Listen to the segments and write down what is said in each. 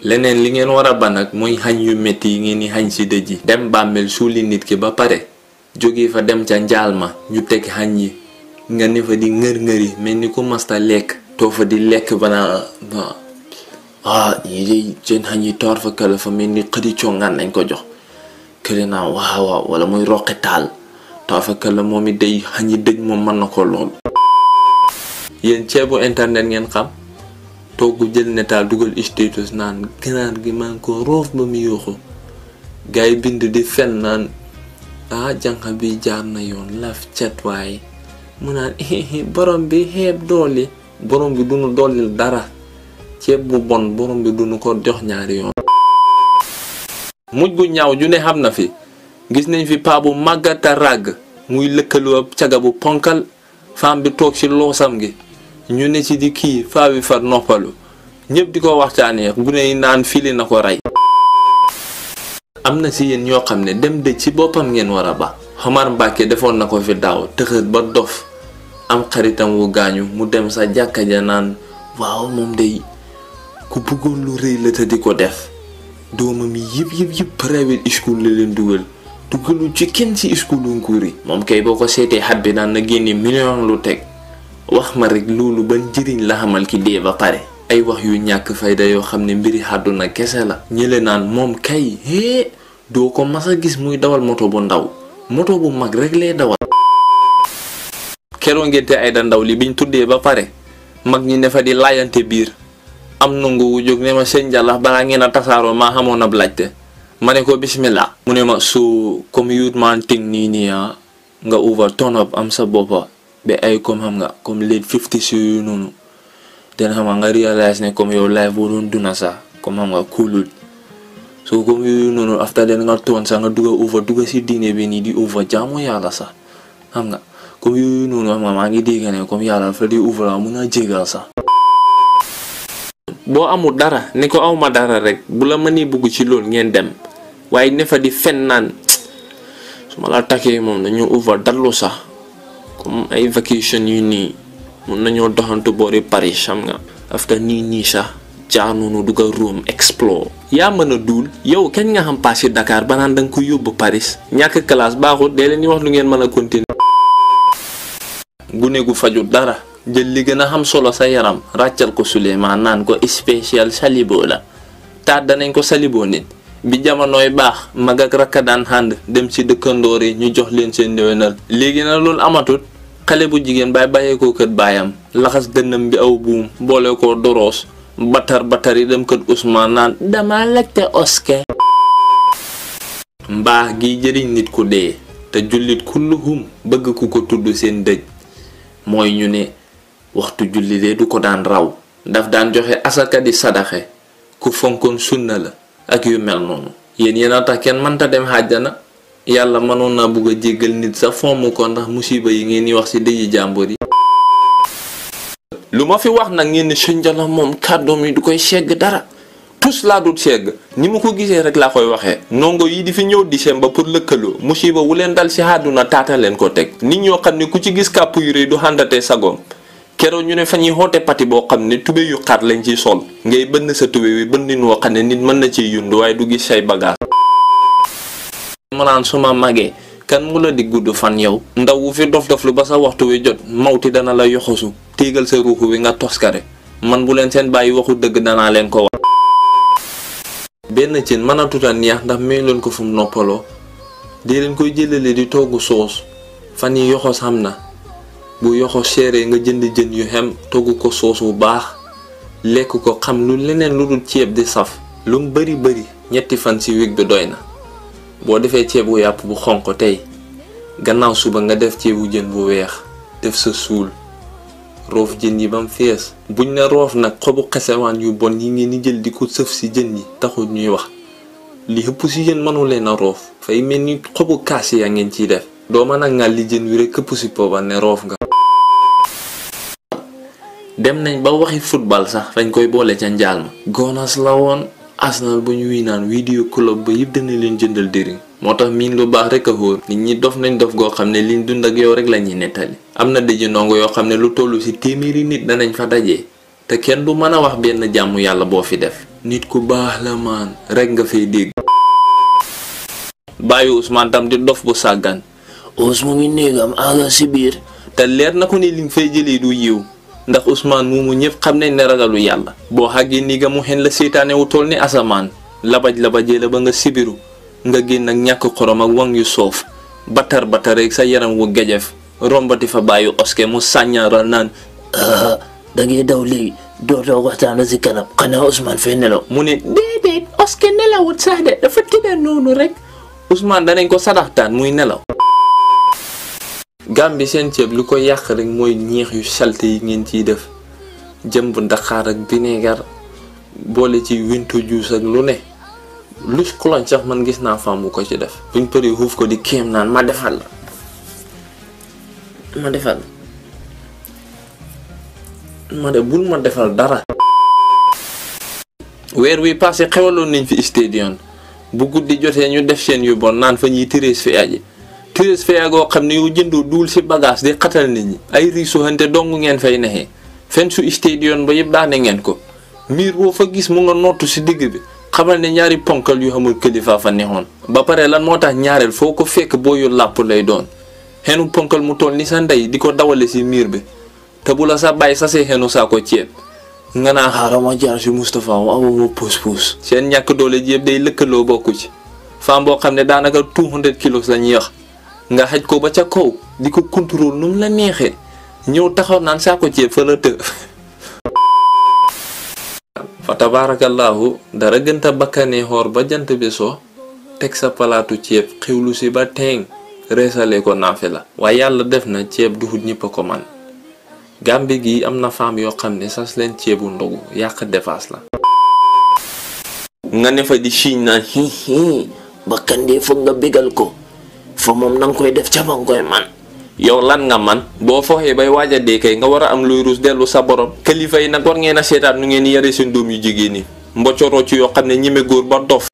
leneen li ngeen war a ba nag mooy xañ yu metti yi ngeen di xañ si dëj yi. dem bàmmeel suuli nit ki ba pare jóge fa dem ca njaal ma ñu teg xañ yi nga ne fa di ngër-ngëri mel ni ko masta lekk too fa di lekk bana ñii de seen xañ yi toor fa kala fa mel ni xëdi congaan nañ ko jox kële naa waaw wala muy roqi taal toor fa kala moom it day xañ yi dëj moom mën na ko lool. yéen ceebu internet ngeen xam toggu jël netaal dugal status naan ganaar gi man ko roof ba mu yuuxu gars yi bind di fen naan jànq bi jaar na yoon laf cet waaye mu naan borom bi xeeb dooli borom bi duñu doolil dara ceeb bu bon borom bi duñu ko jox ñaari yoon. mujj gu ñaaw ju ne xam na fi gis nañ fi paa bu màggata ràgg muy lëkkaloo ab caga bu ponkal femme bi toog ci loosam gi ñu ne ci di kii faa bi far noppalu ñëpp di ko waxtaanee gune yi naan fili na ko rey. am na ci yéen ñoo xam ne dem dëj ci boppam ngeen war a ba. Omar Mbàkke defoon na ko fi daaw tëxët ba dof am xaritam wu gaañu mu dem sa jàkka ja naan waaw moom day ku bëggoon lu rëy la te di ko def doomam yi yëpp private school la leen dugalu ci kenn ci schoolu nguur yi. moom kay boo ko seetee xat bi daan na génne million lu teg wax ma rek loolu ban njëriñ la xamal ki dee ba pare. ay wax yu ñàkk fayda yoo xam ne mbiri àdduna kese la. ñële naan moom kay doo ko mas a gis muy dawal moto bu ndaw moto bu mag rek lay dawal. keroo ngénte Aïda Ndaw li biñ tuddee ba pare mag ñi ne fa di laayante biir am nangu wu jóg ne ma sëñ Jàlla balaa ngeen a tasaaroo maa xamoon ab laajte ma ne ko bismillah mu ne ma su comme youth man ting nii nga over turn up am sa boppa ba ay comme xam nga comme late 50s yooyu noonu den xam nga réalise ne comme yow life boo doon duna sax comme xam nga coolul so comme yooyu noonu after den nga toon sax nga dugga si diine bi nii di over jaamu yàlla sax xam nga comme yooyu noonu xam nga maa ngi dégg ne comme yàlla fa di over la mun a jégal sax. boo amul dara ne ko awma dara rek bu la mënee bugg ci loolu ngeen dem waaye ne fa di fen naan su ma la takkee moom dañoo over dallu sax comme ay vacation yu nii mun nañoo doxantu boori Paris xam nga after nii sax jaar noonu dugga Rome explore. yaa mën a duul yow kañ nga xam passé Dakar ba naan danga ko yóbbu Paris ñàkk classe baaxut dee leen di wax lu ngeen mën a continuer. gune gu faju dara jël li gën a xam solo sa yaram ràccal ko Suleymaan naan ko spécial salibo la taat danañ ko salibo nit bi jamonooy baax mag ak rakka daan xànd dem ci dëkkandoor yi ñu jox leen seen ndéwénal. léegi na loolu amatut xale bu jigéen bàyyee ko kër baayam laxas dënnam bi aw buum boole ko doroos batar yi dem kër Ousmane naan dama laajte oske. mbaax gi jëriñ nit ku dee te jullit kulluhum bëgg ku ko tudd seen dëj mooy ñu ne waxtu julli de du ko daan raw daf daan joxe asaka di sadaxe ku fonkoon sunna la ak yu mel noonu. yéen a tax kenn mënta dem xàjjana yàlla mënoon naa bugg a jéggal nit sax fomm ko ndax musiba yi ngeen di wax ci dëji jàmbur yi. lu ma fi wax nag ngeen ni sëñ Jalla moom kàddoom yi du koy segg dara tus laa dut segg ni ma ko gisee rek laa koy waxee. ndongo yi di fi ñëw December pour lëkkaloo musiba wu leen dal ci àdduna taata leen ko teg. nit ñoo xam ne ku ci gis kàpp yu rëy du xàndatee sagoom keroog ñu ne fa ñuy xoote pati boo xam ne tube yu xar lañ ciy sol ngay bënn sa tube wi bënnin woo xam ne nit mën na ciy yund waaye du gis say bagage. ma naan suma magee kan mu la di gudd fan yow ndaw wu fi dof lu ba sa waxtu wi jot mawti dana la yoxosu téegal sa ruuxu wi nga toskare man bu leen seen bàyyi waxu dëgg danaa leen ko wax. benn cin mën a tuta neex ndax may leen ko fu mu noppaloo dee leen koy jëlale di togg soos fan yi yoxos xam na bu yoxos seeree nga jënd jën yu xem togg ko soos bu baax lekk ko xam lu leneen lu dul ceeb di saf lu mu bari ñetti fan ci wig bi doy na. boo defee ceebu yàpp bu xonq tey gannaaw suba nga def ceebu jën bu weex def sa suul roof jën yi bam fees buñ ne roof nag xobu xesewaan yu bon yi ngeen di jël di ko sëf ci jën yi taxul ñuy wax li ëpp ci jën mënu leen a roof fay mel ni xobu kaas ya ngeen ciy def doo mën a ngal li jën wi rek këpp ci poobar ne roof nga. dem nañ ba waxi football sax dañ koy boole ca njaal ma gonas la woon Arsenal bu ñu wii naan vidéo club ba yëpp dana leen jëndal dëriñ moo tax miin lu baax rek a xóor nit ñi dof nañ dof goo xam ne liñ dund ak yow rek la ñuy nettali. am na dëji ndongo yoo xam ne lu toll ci téeméeri nit danañ fa dajee te kenn du mën a wax benn jàmm yàlla boo fi def nit ku baax la maan rek nga fay dégg. bàyyi Ousmane tam di dof bu sàggan. Ous mu ngi néegam àgga si biir. te leer na ko ni li nga fay jëlee du yiw ndax Ousmane moomu ñëpp xam nañ ne ragalu yàlla. boo xàggee nii nga mu xen la seytaane wu toll ni asamaan labajee la ba nga sibiru nga génn ak ñàkk xorom ak wang yu soof batar rek sa yaram wu gejef rombati fa bàyyi oske mu sàññaaral naan da ngay daw léegi dootoo waxtaan si kanam xanaa Ousmane fay nelaw. mu ne déedéet oske nelawut sax de dafa tëdda noonu rek. Ousmane danañ ko sadaxtaan muy nelaw. Gàmbi seen ceeb lu ko yàq rek mooy ñeex yu salte yi ngeen ciy def jëmb daxaar ak vinaigre boole ci winto juice ak lu ne lu coloñ sax man gis naa femme bu ko ci def buñ paree xuuf ko di kéem naan ma defal ma de bul ma defal dara. weer wi passé xewaloon nañ fi stadion bu guddi jotee ñu def seen yu bon naan fa ñuy tirees fi aji tirees fi agoo xam ne yow jëndoo duul si bagage di xatal nit ñi ay riisuxante dong ngeen fay nexee fen su stadion ba yëpp daane ngeen ko miir boo fa gis mu nga nootu si digg bi xamal ne ñaari ponkal yu xamul kilifa fa nexoon ba pare lan moo tax ñaareel foo ko fekk boo yu làpp lay doon xenu ponkal mu toll ni sa ndey di ko dawale si miir bi te bu la sa bàyyi sa see xenu saa ko ceeb nga naa xaaral ma jaar si Moustapha mu amuma puus seen ñàkk doole ji yëpp day lëkkaloo bokku ci femme boo xam ne daanaka 200 kilos la ñuy wax nga xaj ko ba ca kaw di ko contrôle nu mu la neexee ñëw taxaw naan saa ko ceeb fa la të fa tabaarakallaahu dara gënta bakkanee xoor ba jant bi soo teg sa palaatu ceeb xiwlu si ba teeng reesale ko naafe la waaye yàlla def na ceeb duxut ñëpp a ko man Gàmbi gi am na femme yoo xam ne sas leen ceebu ndogu yàq dépasse la nga ne fa di siiñ naan bakkan de foog nga bégal ko fa moom nanga koy def ca ba nga koy man. yow lan nga man boo foxee bay waaj a dee kay nga war a am luy ruus dellu sa borom kilifa yi nag war ngeen a seetaat nu ngeen yare seen doom yu jigéen ñi mbocoroo ci yoo xam ne ñeme góor ba dof.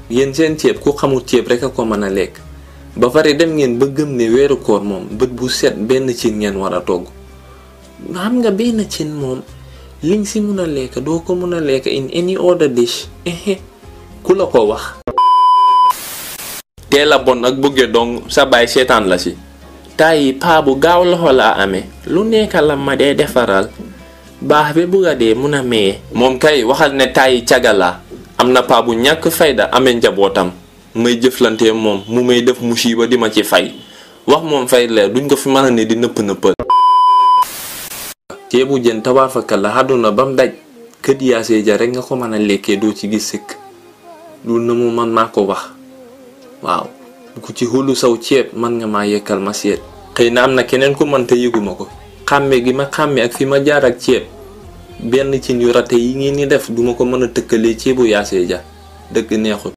yéen seen ceeb ku xamul ceeb rek a ko mën a lekk ba pare dem ngeen ba gëm ne weeru koor moom bët bu set benn cin ngeen war a togg xam nga benn cin moom liñ si mun a lekk doo ko mun a lekk in any other dish ku la ko wax. teel a bon ak bëgge dong sa baay seetaan la si tàyyi paa bu gaaw loxo laa amee lu nekk la ma dee defaral baax bi bugga dee mun a maye. moom kay waxal ne tàyyi cagalaa am na paa bu ñàkk fayda amee njabootam may jëflante moom mu may def musiba di ma ci fay wax moom fay leer duñ ko fi mën a ne di nëpp ceebu jën tabaafakal la àdduna bam daj kët yaasee ja rek nga ko mën a lekkee doo ci gis sëkk loolu na mu man maa ko wax waaw ku ci xulu saw ceeb man nga maa yekkal ma seet xëy na am na keneen ku man te yëguma ko xàmme gi ma xàmme ak fi ma jaar ak ceeb benn cin yu rate yi ngeen ni def duma ko mën a tëkkalee ceebu yaasee ja dëgg neexut